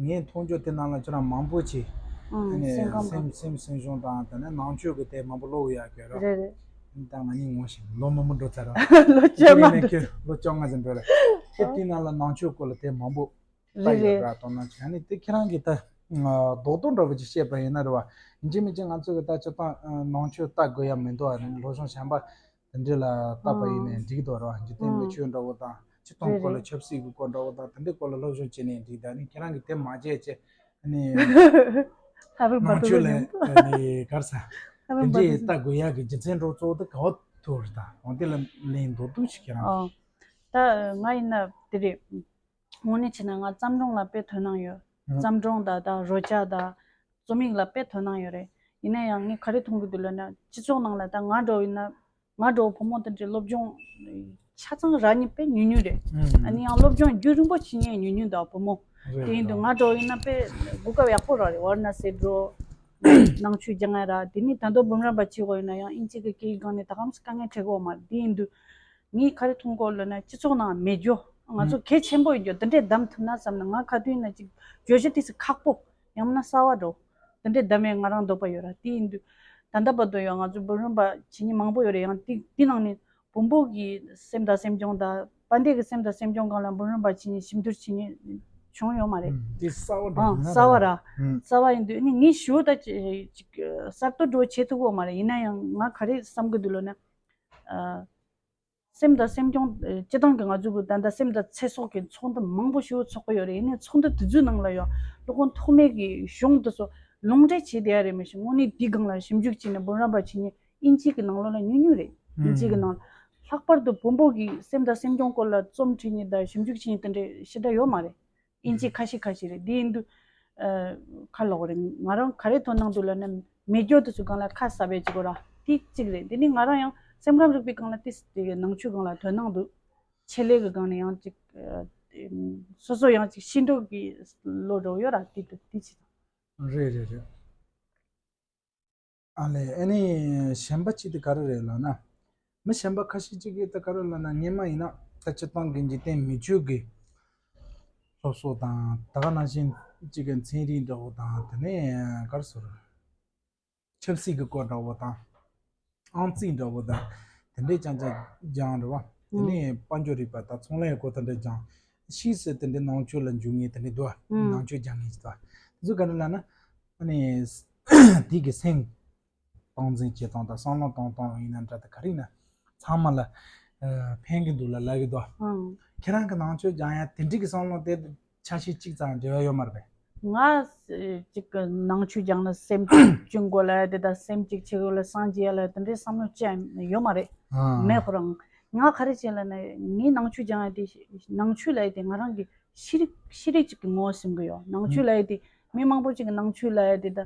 ངས་མཐོང་རྒྱུ་དེ་ནང་ལ་ཁྱེད་རང་མང་པོ་ཅིག་ཨ་ཨང་། ནི་སེམས་ཁམས་སེམས་སེམས་སེམས་བྱུང་དང་དེ་ནས་ནང་ཆོས་ཀྱི་དེབ་མང་པོ་ཀློག་ཡག་གི་ར། རེད་རེད། ད་ང་གཉིས་ངོ་ཤེས་ལོ་མང་པོ་འགྲོ་ཚར་ར། ལོ་བཅོ་ལྔ། ཁྱེད་ནས་ཁྱེད་ལོ་བཅོ་ལྔ་ཙམ་འགྲོ་ར། ཁྱེད་དེ་ནང་ལ་ནང་ཆོས་སྐོར་ལ་དེབ་མང་པོ་ལྟ་རེད་ཡོད་རེད། ར། དོ་སྣང་བྱས། ཨ་ནི་དེ་ཁྱེད་རང་གིས་ད་རྡོག་རྡོག་འདྲ་པོ་ཅིག་བཤད་པ་ཡིན་ན་རེད་བ། ཡིན་གཅིག་མིན་གཅིག་ང་ཚོ་གི་ད་སྤྱིར་བཏང་ནང་ཆོས་ལྟ་དགོས་ཡ་མི་འདུག་ཨ་ནི་སློབ་སྦྱོང་གཞན་པ། དེ་འདྲ་ལ་བལྟས་པ་ཡིན་ནའང་འགྲིག་འདུག་ར། འཇིག་རྟེན་མི་ཆོས་འདྲ་བོ་དང་སྤྱིར་བཏང་སྐོར་ལ་ཆབ་སྲིད་ཀྱི་སྐོར་འདྲ་བོ་དང་དེ་འདྲའི་སྐོར་ལ་སློབ་སྦྱོང་བྱེད་ནའང་འགྲིག་ད་ནི་ཁྱེད་རང་གིས་དེ་མ་བྱས་བྱས་ནི་ལྷ་རམས་པ་ནང་ཆོས་ལ་ནི་ག་རེ་ཟ། དེ་འདྲའི་ལྟ་དགོས་ཡག་གི་རྒྱུ་མཚན་འདྲ་བོ་གཙོ་བོ་དེ་ག་བ་ཐུག་རེད། ད་འོ་དེ་ལ་ལན་མདོར་བསྡུས་ཤིག་ཁྱེད་རང་། ཨོ། ད་ང་ཡིན་ན་དེ་རེད། དངོས་གནས་བྱས་ན་ང་བརྩམས་སྒྲུང་ལ་དཔེ་དོ་སྣང་ཡོད། ཨ། བརྩམས་སྒྲུང་དང་ད་རོལ་ཆ་དང་རྩོམ་ཡིག་ལ་དཔེ་དོ་སྣང་ཡོད་རེད། ཡིན་ན་ཡང་ངས་ག་རེ་མཐོང་གི་འདུག་ལབ་ན་སྤྱི་ཚོགས་ནང་ལ་ད་ང་འདྲ་བོ་ཡིན་ན་ང་འདྲ་བོ་བུ་མོ་དེ་འདྲའི་སློབ་སྦྱོང་ཆ་ཚང་རག་མཁན་དཔེ་ཉུང་ཉུང་རེད། ཨ། ཨ་ནི་ཡང་སློབ་སྦྱོང་རྒྱུན་རིང་པོ་བྱེད་མཁན་ཉུང་ཉུང་འདུག་བུ་མོ། རེད་དེ་ཡིན་དུས་རེད། ང་འདྲ་བོ་ཡིན་ན་དཔེ་གོ་སྐབས་ཡག་པོ་རག་རེད། ཝ་ར་ཎ་སི་འགྲོ། ནང་ཆོས་སྦྱང་ཡ་ར། དེ་ནས་ད་དུང་འབུམ་རམས་པ་བྱེད་དགོས་ཡིན་ན་ཡང་དབྱིན་ཇི་གི་སྐད་ཡིག་སྒང་ནས་ད་གམ་སེ་དཀའ་ངལ་འཕྲད་ཀྱི་ཡོད་མ་རེད། དེ་ཡིན་དུས། ངས་ག་རེ་མཐོང་གོ་ལབ་ན་སྤྱི་ཚོགས་ནང་མེད་རྒྱུ་ང་ཚོ་ཨུ། གལ་ཆེན་པོ་ཡིན་རྒྱུ་དེ་འདྲས་གདམ་ཐུབ་ན་བསམ་ན། ང་ག་དུས་ཡིན་ན་ཅིག་བརྗོད་གཞི་དེ་ཚོ་ཁག་པོ་ཡང་ན་གསར་བ་འགྲོ་དེ་འདྲས་གདམ་ཡས་ང་རང་འདོད་པ་ཡོད་ར། དེ་ཡིན་དུས་ད་ལྟ་བར་དུ་ཡང་ང་ཚོ་འབུམ་རམས་པ་བྱེད་མཁན་མང་པོ་ཡོད་རེད། ཡང་དེ་དེ་ནང་ནས་བོན་པོ་གི་སེམས་དང་སེམས་བྱུང་དང་དཔལ་ལྡན་གྱི་སེམས་དང་སེམས་བྱུང་སྒང་ལ་འབུམ་རམས་པ་བྱེད་མཁན་ཞིབ་འདུལ་བྱེད་མཁན་བྱུང་ཡོད་མ་རེད། ཨུ། དེ་གསར་བ་འགྲོ་ཨང་། ཡིན་ན་གསར་བ་ར། ར། ཨུ། གསར་བ་ཡིན་དུས་ནི་ངས་ཞུ་ད་ཅིག་གསར་གཏོད་འགྲོ་བྱེད་ཐུབ་ཀྱི་ཡོད་མ་རེད། ཡིན་ན་ཡང་ང་ག་རེ་བསམ་གྱི་འདུག་ལབ་ན། ཨ། སེམས་དང་སེམས་བྱུང་། ཨེ། སྤྱིར་བཏང་གི་ང་ཚོ་གི་ད་ལྟ་སེམས་དང་ཚེ་སྲོག་གི་ཚོགས་འདུ་མང་པོ་ཞིག་ཚོགས་ཀྱི་ཡོད་རེད། ཡིན་ནའི་ཚོགས་འདུ་དེ་ཚོའི་ནང་ལ་ཡང་སློབ་དཔོན་ཐོགས་མེད་ཀྱི་གཞུང་དེ་ཚོ་ལུང་འདྲེན་བྱས་བསྡད་ཡ་རེད། མི་ཤེས། དངོས་གནས་འདི་སྒང་ལ་ཞིབ་འཇུག་བྱས་ནས་འབུམ་རམས་པ་བྱེད་མཁན་དབྱིན་ཇི་གི་ནང་ལོགས་ལ་ཉུང་ཉུང་རེད། དབྱིན་ཇི་གི་ནང་། ལྷག་པར་དུ་བོན་པོ་གི་སེམས་དང་སེམས་བྱུང་སྐོར་ལ་རྩོམ་བྲིས་མཁན་དང་ཞིབ་འཇུག་བྱེད་མཁན་དེ་འདྲ་ཞེ་དྲག་ཡོད་མ་རེད། དབྱིན་ཇི་ཁ་ཤས་ཁ་ཤས་རེད། འདི་ཡིན་དུས། ཨ། ཁ་ལོག་རེད། ང་རང་ག་རེ་དོ་སྣང་འདུག་ལབ་ན་མེད་རྒྱུ་དེ་ཚོ་སྒང་ལ་ཁ་གསབ་པའི་བྱེད་སྒོ་ར། དེ་གཅིག་རེད། དེ་ནི་ང་རང་ཡང་སེམས་ཁམས་རིག་པའི་སྒང་ལ་དེ་དེ་གི་ནང་ཆོས་སྒང་ལ་དོ་སྣང་འདུག་ཆེད་ལས་ཀྱི་སྒང་ནས་ཡང་ཅིག་ཨ། སོ་སོ་ཡང་ཅིག་ཤེས་འགྲོ་གི་བློ་འགྲོ་ཡོད་ར། དེ་དེ་དེ་ཅིག་རེད་རེད་རེད། ཨ་ལས། ཨ་ནི་གཞན་པ་གཅིག་དེ་ག་རེ་རེད་ལབ་ན། མི་གཞན་པ་ཁ་ཤས་གཅིག་གིས་ད་ག་རེ་ལབ་ན། སྔོན་མ་ཡིན་ན་ད་སྤྱིར་བཏང་གི་འཇིག་རྟེན་མི་ཆོས་ཀྱི་སློབ་གསོ་དང་ད་ག་ནང་བཞིན་གཅིག་གི་ཚན་རིག་འདྲ་བོ་དང་། དེ་ནས་ག་རེ་ཟེར། ཆབ་སྲིད་ཀྱི་སྐོར་འདྲ་བོ་དང་། ཨང་རྩིས་འདྲ་བོ་དང་། དེ་འདྲའི་རྐྱང་རྐྱང་སྦྱངས་རེད་བ། དེ་ནས་དཔལ་འབྱོར་རིག་པ་དང་ཚོང་ལས་སྐོར་དེ་འདྲ་སྦྱངས། ཕྱིས་སུ་དེ་འདྲའི་ནང་ཆོས་ལ་འཇུག་མཁན་དེ་འདྲ་འདུག་བ། ནང་ཆོས་སྦྱང་མཁན་ཞིག་འདུག་བ། དེ་ཚོ་ག་རེ་ལབ་ན། ཨ་ནི་དེ་གི་སེམས་སྟངས་འཛིན་བྱེད་སྟངས་དང་བསམ་བློ་གཏོང་སྟངས་ཡིན་ན་འདྲ། ད་ག་རེ་ཡིན་ན་ཚང་མ་ལ་ཨ་ཕན་གྱི་འདུག་ལབ་ལབ་ཀྱི་འདུག་བ། ཁྱེད་རང་གི་ནང་ཆོས་སྦྱང་ཡ་དེ་འདྲའི་གི་བསམ་བློ་དེ་ཆ་ཤས་གཅིག་ཙམ་འབྲེལ་བ་ཡོད་མ་རེད་པས། ང་ཨེ་ཅིག་གི་ནང་ཆོས་སྦྱངས་ན་སེམས་ཅིག་སྐྱོང་དགོས་ལབ་ཡ་དེ་དང་སེམས་ཅིག་བྱེད་དགོས་ལ་སངས་རྒྱས་ཡ་ལ་དེ་འདྲའི་བསམ་བློ་ཅི་ཡང་ཡོད་མ་རེད། ཨ། མེད་ཁོ་རང་། ང་ག་རེ་བྱས་ལབ་ན་ངའི་ནང་ཆོས་སྦྱངས་ཡ་དེ་ནང་ཆོས་ལབ་ཡ་དེ་ང་རང་གི་ཤེས་རིག་ཤེས་རིག་ཅིག་གི་ངོ་བོ་ཟིན་གི་ཡོད། ནང་ཆོས་ལབ་ཡ་དེ་མི་མང་པོ་ཅིག་གི་ནང་ཆོས་ལབ་ཡ་དེ་ད་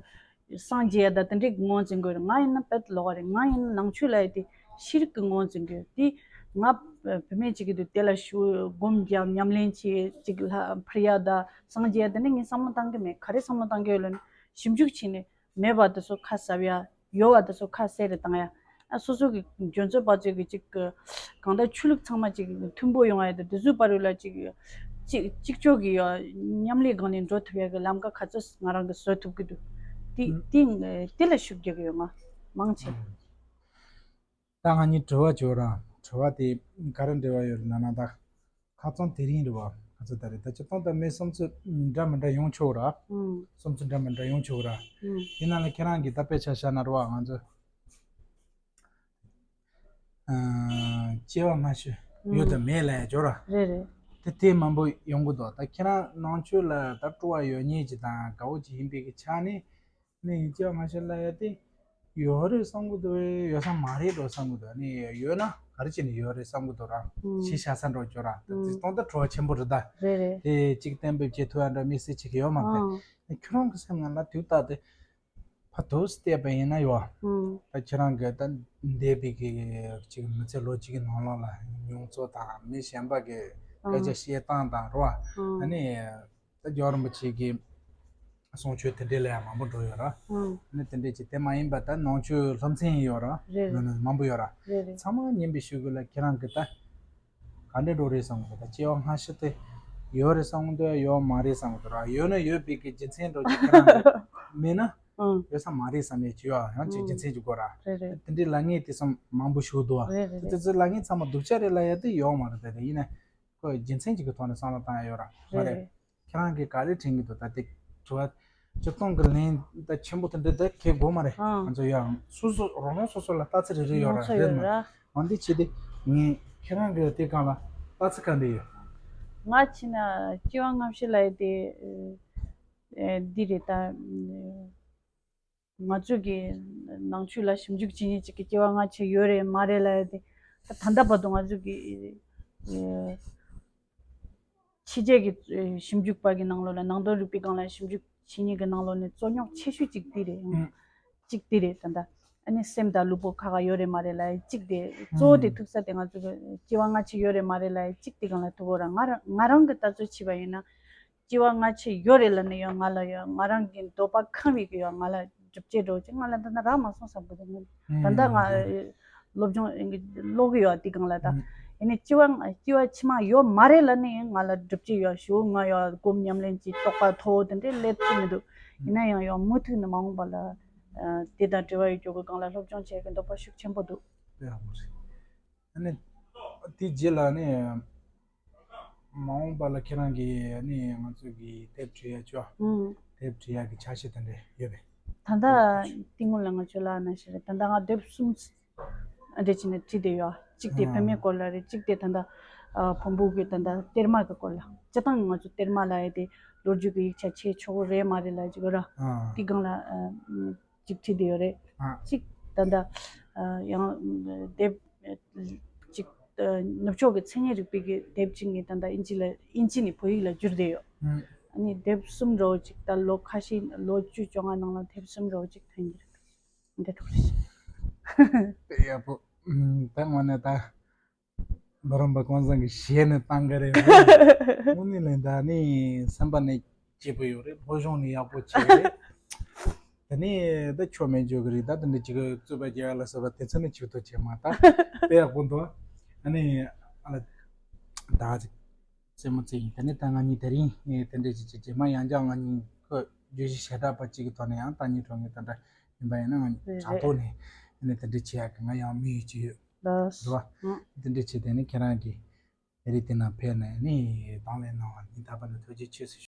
སངས་རྒྱས་ཡ་ད་དེ་འདྲའི་གི་ངོ་བོ་འཛིན་དགོས་རེད། ང་ཡིན་ན་དཔེ་ལོགས་རེད། ང་ཡིན་ན་ནང་ཆོས་ལབ་ཡ་དེ་ཤེས་རིག་གི་ངོ་བོ་འཛིན་དགོས་དེ། ང་བུད་མེད་ཅིག་གི་དུས་དེ་ལ་ཞུ་སྒོམ་རྒྱབ་ཉམས་ལེན་བྱེད་ཅིག་ལྷ་ཕུར་ཡ་ད་སངས་རྒྱས་ཡ་དེ་འདྲ་ངས་བསམ་བློ་བཏང་གི་མེད། ག་རེ་བསམ་བློ་བཏང་གི་ཡོད་ལབ་ན་ཞིབ་འཇུག་བྱས་ནས་མེད་པ་དེ་ཚོ་ཁ་གསབ་ཡ། ཡོད་པ་དེ་ཚོ་ཁ་གསལ་རེ་བཏང་ཡ། ཨ། སོ་སོ་གི་འཇོན་ཚོད་པ་ཚོས་གི་ཅིག་གི་གང་ལྟར་ཆོས་ལུགས་ཚང་མ་ཅིག་མཐུན་པོ་ཡོང་ཡ་དེ་དེ་ཚོའི་བར་ལ་ཅིག་ཅིག་ཅིག་ཅོག་གི་ཡ་མཉམ་ལས་སྒང་ནས་འགྲོ་ཐུབ་ཡ་གི་ལམ་ཁ་ག་ཚོད་ང་རང་གི་བཟོ་ཐུབ་གི་འདུག་དེ་ཨུ། དེ་དེ་ལ་ཤུགས་རྒྱག་གི་ཡོད། ང་མང་ཆེ། ཨུ། ད་ང་གཉིས་དྲི་བ་བྱོས་ར། དྲི་བ་དེ་ག་རེ་འབྲེལ་བ་ཡོད་ལབ་ན་ད། ཁ་རྩང་དེ་རིང་རེད་བ། ཁ་རྩང་ད་རེད། ད་སྤྱིར་བཏང་ད་མི་སུམ་ཅུ་འདྲ་མི་འདྲ་ཡོང་ཆོག་ར། ཨུ། སུམ་ཅུ་འདྲ་མི་འདྲ་ཡོང་ཆོག་ར། ཨུ། དེ་ནང་ལ་ཁྱེད་རང་གིས་ད་དཔེ་ཆ་བཞག་ན་རེད་བ། ང་ཚོ། ཨ། སྐྱེ་བ་སྔ་ཕྱི་ཡོད་དང་མེད་ལ་ཡང་སྦྱོར་ར། རེད་རེད། དེ་དེ་མང་པོ་ཡོང་གི་འདུག་ད་ཁྱེད་རང་ནང་ཆོས་ལ་ད་སྤྲོ་བ་ཡོད་མཁན་ཅིག་དང་དགའ་བོ་ཅིག་ཡིན་པའི་གི་ཆ་ནས། ནི་སྐྱེ་བ་སྔ་ཕྱི་ལ་ཡང་དེ་ཡོད་རེད་བསམ་གི་འདུག་ཡོད་ས་མ་རེད་འགྲོ་བསམ་གི་འདུག་ནི་ཡོད་ན་ག་རེ་བྱས་ནས་ཡོད་རེད་བསམ་གི་འདུག་ར། ཨུམ། ཤི་ཤ་ས་འགྲོ་སྐྱོ་ར་ད་ཨུམ། དེ་སྟོང་ད་བྲོ་བ་ཆེན་པོ་རེད་ད། རེད་རེད། དེ་གཅིག་གཏན་འབེབས་བྱེད་ཐུབ་ཡ་འདྲ་དམིགས་བསལ་ཅིག་ཡོད་མ་རེད། ཨང་། ཁྱོད་རང་གི་སེམས་ནང་ལ་དུས་ད་དེ་ཕ་དུས་བལྟས་པ་ཡིན་ན་ཡོད། ཨང་། ད་ཁྱེད་རང་གི་ད་འདས་པའི་གི་ཅིག་མི་ཚེ་ལོ་གཅིག་གི་ནང་ལོགས་ལ་མྱོང་ཚོར་དང་མི་གཞན་པ་གི་སྐད་ཆ་ཨང་། བཤད་སྟངས་དང་རོ། ཨང་། ཨ་ནི། ད་རྒྱལ་བ་རིན་པོ་ཆེ་གི་གསུང་ཆོས་དེ་འདྲས་ལ་ཡང་མང་པོ་འགྲོ་ཡོད་ར། ཨང་། ནི་དེ་འདྲས་ཀྱི་དེ་མ་ཡིན་པ་ད་ནང་ཆོས་སློབ་ཚན་ཡོད་ར། རེད་རེད། ནི་མང་པོ་ཡོད་ར། རེད་རེད། ཚང་མ་ཉན་པའི་ཤུལ་གུ་ལ་ཁྱེད་རང་གི་ད་ག་འདྲས་འགྲོ་རེད་བསམ་གི་ད་སྐྱེ་བ་སྔ་ཕྱི་དེ་ཡོད་རེད་བསམ་གི་འདུག་ཡོད་མ་རེད་བསམ་གི་འདུག་ར། ཡོད་ན་ཡོད་པའི་གི་རྒྱུ་མཚན་འགྲོ་གི་ཁྱེད་རང་གི་མེད་ན་ཨང་། ཡོད་ས་མ་རེད་བསམ་ཡས་ཀྱི་ཡོད་ཡང་ཅིག་རྒྱུ་མཚན་ཅིག་དགོས་ར། རེད་རེད། དེ་འདྲས་ལབ་མཁན་དེ་ཚོ་མང་པོ་ཞིག་འདུག་རེད་རེད། དེ་ཚོ་ལབ་མཁན་ཚང་མ་སྡུག་ཅག་རེད་ལབ་ཡ་དེ་ཡོད་མ་རེད། དེ་དེ་ཡིན་ན། ཁོས་རྒྱུ་མཚན་གཅིག་གི་ཐོག་ནས་བསམ་བློ་བཏང་ཡ་ཡོད་ར། མ་རེད། རེད། ཁྱེད་རང་གིས་ག་རེ་དྲན་གྱི་འདུག་ད་དེ་དྲི་བ་སྤྱིར་བཏང་གི་ལན་ད་ཆེན་པོ་དེ་འདྲ་ད་ཁྱེད་དགོས་མ་རེད། ཨང་། ང་ཚོ་ཡང་སོ་སོ་རང་རང་སོ་སོ་ལ་ལྟ་ཚུལ་རེ་རེ་ཡོད་མྱོང་ར། ཚོར་རེད་ཡོད་མ་ར། འོན་ཏེ་ཆེ་དེ་ངས་ཁྱེད་རང་གི་དེ་སྒང་ལ་ལྟ་ཚུལ་ག་འདྲ་ཡོད། ང་ཕྱིན་ན་སྐྱེ་བ་སྔ་ཕྱི་ལ་ཡི་དེ་ཨེ་འདི་རེད་ད། ང་ཚོ་གི་ནང་ཆོས་ལ་ཞིབ་འཇུག་བྱེད་མཁན་ཅིག་གི་སྐྱེ་བ་སྔ་ཕྱི་ཡོད་རེད་མ་རེད་ལབ་ཡ་དེ་ད་ད་ལྟ་བར་དུ་ང་ཚོ་གི་ཨེ་ཕྱི་རྒྱལ་གྱི་ཨེ་ཞིབ་འཇུག་པ་གི་ནང་ལོགས་ལ་ནང་དོན་རིག་པའི་སྒང་ལ་ཞིབ་འཇུག་བྱེད་མཁན་གི་ནང་ལོགས་ནས་རྩོད་རྙོག་ཆེ་ཤོས་གཅིག་དེ་རེད། ཨང་། གཅིག་དེ་རེད་ད་ལྟ། ཨ་ནི་སེམས་དང་ལུས་པོ་ཁ་ཁ་ཡོད་རེད་མ་རེད་ལབ་ཡ་གཅིག་དེ་གཙོ་བོ་དེ་ཨང་། ཐུག་ས་དེ་ང་ཚོ་གི་སྐྱེ་བ་སྔ་ཕྱི་ཡོད་རེད་མ་རེད་ལབ་ཡ་གཅིག་དེ་སྒང་ལ་ཐུག་གོ་ར། ང་རང་ང་རང་གི་ལྟ་ཚུལ་བྱས་པ་ཡིན་ན། སྐྱེ་བ་སྔ་ཕྱི་ཡོད་རེད་ལབ་ནས་ཡང་ང་ལ་ཡང་ང་རང་གི་འདོད་པ་ཁེངས་པའི་གི་ཡང་ང་ལ་སྒྲུབ་བྱེད་འགྲོ་ཅིག་ང་ལ་འདི་ན་རག་མ་སོང་བསམ་གི་འདུག་ད་ལྟ་ང་ཨུམ། སློབ་སྦྱོང་ཀློག་གི་ཡོད་དེ་སྒང་ལ་ད། ཨུམ། ཡིན་ནའི་སྐྱེ་བ་སྐྱེ་བ་ཕྱི་མ་ཡོད་མ་རེད་ལབ་ནས་ཡང་ང་ལ་སྒྲུབ་བྱེད་ཡོད་ཞུ་ང་ཡང་སྒོམ་ཉམས་ལེན་གྱི་རྟོགས་པ་མཐོ་བོ་དེ་འདྲས་སླེབས་ཐུབ་མི་འདུག་ཡིན་ན་ཡང་ཡང་མུ་མཐུད་ནས་མ་འོངས་པ་ལ་དེ་དང་འབྲེལ་བ་ཡོད་རྒྱུ་གི་སྒང་ལ་སློབ་སྦྱོང་བྱེད་ཀྱི་འདོད་པ་ཤུགས་ཆེན་པོ་འདུག་དཔེ་ཡག་པོ་རེད། ཨ་ནི། དེ་རྗེས་ལ་ནི། མ་འོངས་པ་ལ་ཁྱེད་རང་གིས་ནི་ང་ཚོ་གི་དེབ་བྲིས་ཡ་ཅོ། ཨང་། དེབ་བྲིས་ཡ་གི་འཆར་གཞི་དེ་འདྲ་ཡོད་པས། ད་ལྟ་དེབ་བྲིས། ཏིང་ངུ་ལ་ང་ཚོ་ལ་ན་ཞིག་རེད། ད་ལྟ་ང་དེབ་གསུམ་འདྲ་བྱས་ནས་བྲིས་བསྡད་ཡོད། གཅིག་དེ་ཨང་། བུད་མེད་སྐོར་ལ་རེད། གཅིག་དེ་ད་ལྟ་བོན་པོ་གི་ད་ལྟ་གཏེར་མ་གི་སྐོར་ལ། སྤྱིར་བཏང་ང་ཚོ་གཏེར་མ་ལ་ཡ་དེ་ལོ་རྒྱུས་ཀྱི་ཡིག་ཆ་ཆེ་ཆོག་རེད་མ་རེད་ལ་ཅིག་ཡོད་ར། ཨང་། དེ་སྒང་ལ་གཅིག་བྲིས་བསྡད་ཡོད་རེད། ཨ། གཅིག་ད་ལྟ་ཡང་དེབ་གཅིག་ནུབ་ཕྱོགས་ཀྱི་མཚན་ཉིད་རིག་པའི་གི་དེབ་གཅིག་ངས་ད་ལྟ་ཨིན་ཇི་ལ་ཨིན་ཇི་ནས་བོད་ཡིག་ལ་བསྒྱུར་བསྡད་ཡོད། ཨ་ནི་དེབ་གསུམ་འདྲ་བོ་གཅིག་ད་ལོ་ཁ་ཤས་ལོ་བཅུ་བཅོ་ལྔ་ནང་ལ་དེབ་གསུམ་འདྲ་བོ་གཅིག་ཐོན་གྱི་རེད། འདི་ཐུག་རེད། དཔེ་ཡག་པོ། ད་དངོས་གནས་ད། འབའ་རམས་པ་ཀུན་བཟང་གི་ཞལ་ནས་བཏང་གི་རེད། དངོས་གནས་ལན་ད་ནི་སེམས་པ་ནས་སྐྱིད་པོ་ཡོད་རེད། སློབ་སྦྱོང་ནི་ཡག་པོ་བྱས་རེད། ད་ནི་ད་ཆོ་མེད་འཇོག་གི་རེད། ད་དེ་འདྲ་ཅིག་རྩོད་པ་རྒྱག་ཡ་ལ་སོགས་པ་དེ་ཚོ་ནི་ཆོ་ཐོ་བྱས་མ་ད་དཔེ་ཡག་པོ་འདུག་ཨ་ནི་ཨ་ལ་ད་ཅིག་རྩེད་མོ་རྩེ་ཡིན། ད་ནི་ད་ང་གཉིས་དེ་རིང་དེ་འདྲ་ཅིག་ཅིག་རྗེས་མ་ཡང་བསྐྱར་ང་གཉིས་ཁོ་བརྗོད་གཞི་ཞེ་དྲག་པ་གཅིག་གི་ཐོག་ནས་ཡང་ད་གཉིས་གྲོགས་ངེས་ད་འདྲ་ཡིན་པ་ཡིན་ན་ང་གཉིས་དྲ་ཐོག་ནས་ཨ་ནི་དེ་འདྲ་བྱེད་ཡག་གི་ང་ཡང་དམིགས་ཡུལ་ཅིག་ཡོད། ལགས། རེད་བ། ཨང་། འདི་འདྲ་བྱས་ཏེ་ནི་ཁྱེད་རང་གིས་ལས་རིགས་དེ་ནང་ཕེབས་ནས་ནི་དང་ལེན་གནང་བ་ནི་ད་བར་དུ་ཐུགས་རྗེ་ཆེ་ཟེར་ཞུ།